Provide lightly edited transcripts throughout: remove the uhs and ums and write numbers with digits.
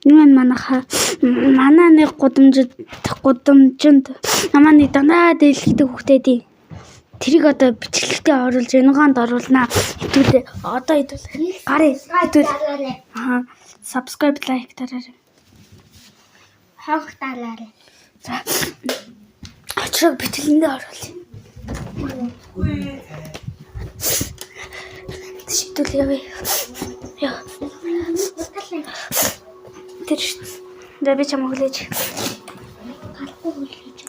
Энэ маань манайха манай нэг гудамжинд намаа нэг дандаа дээлдэг хүүхдээ. Тэрийг одоо бичлэгтээ оруулж энэгаанд оруулнаа. Хэдүүлээ. Одоо хэдүүлээ. Гарыг хэдүүл. Аа, subscribe, like дараарай. Хонх дараарай. За. Очрог бичлэгэндээ оруулъя. Шийдвэл явъя. Яа. Тэр шүү. За би чам өглөөж. Гарахгүй хүлээж.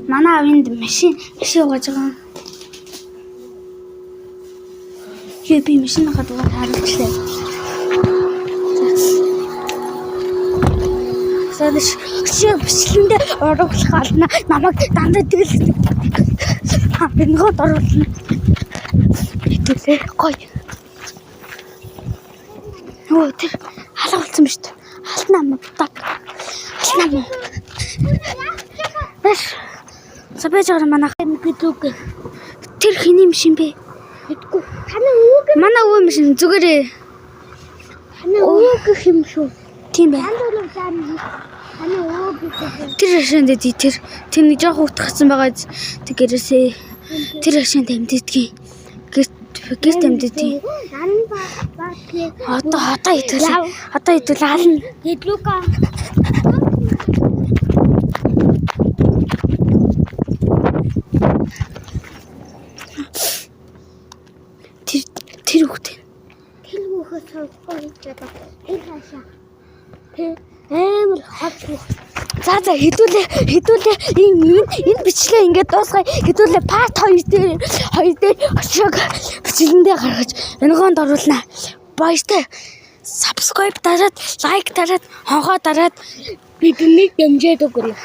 Манай аавынд машин угааж байгаа. Юу би машиныхаа дугаар харуулчлаа. За нэш өчиг бичлэгэндээ оруулах ална. Намайг дандаа тэгэл бингод оруулна. Хэвтүүлээ гоё. Өө тэр халга болсон биз дээ. Халтнаа мó даг. Халтнаа мó. Баш. За байж байгаа манай Гэдэг. тэр хэний машин бэ? Мэдгүй. Таны өвөг Манай өвөө машин зүгээрээ таны өвөг гэх юм шүү. тийм байна. Танд бол таны өвөг гэх юм. Тэр хашаанд тэр тэр нэг жоох утгацсан байгаа тэг гэрээсээ тэр хашаанд амьддгийг гэрт гэрт амьддгийг Ан ба ба одоо хэдүүл одоо хэдүүл ална. Гэдлүка. Тэр тэр хүүхдээ Тэр хүүхээ сонгохгүй гэж бодоо. Тэр хаашаа. Тэр амар хол хүүх. За за хэдүүлээ хэдүүлээ энэ энэ энэ бичлэг ингээд дуусгая. Хэдүүлээ part 2 дээр 2 дээр очрог бичлэгэндээ гаргаж энэгоонд оруулнаа. Баяртай. Subscribe дараад, like дараад, хонхоо дараад Биднийг дэмжиж өгөөрэй.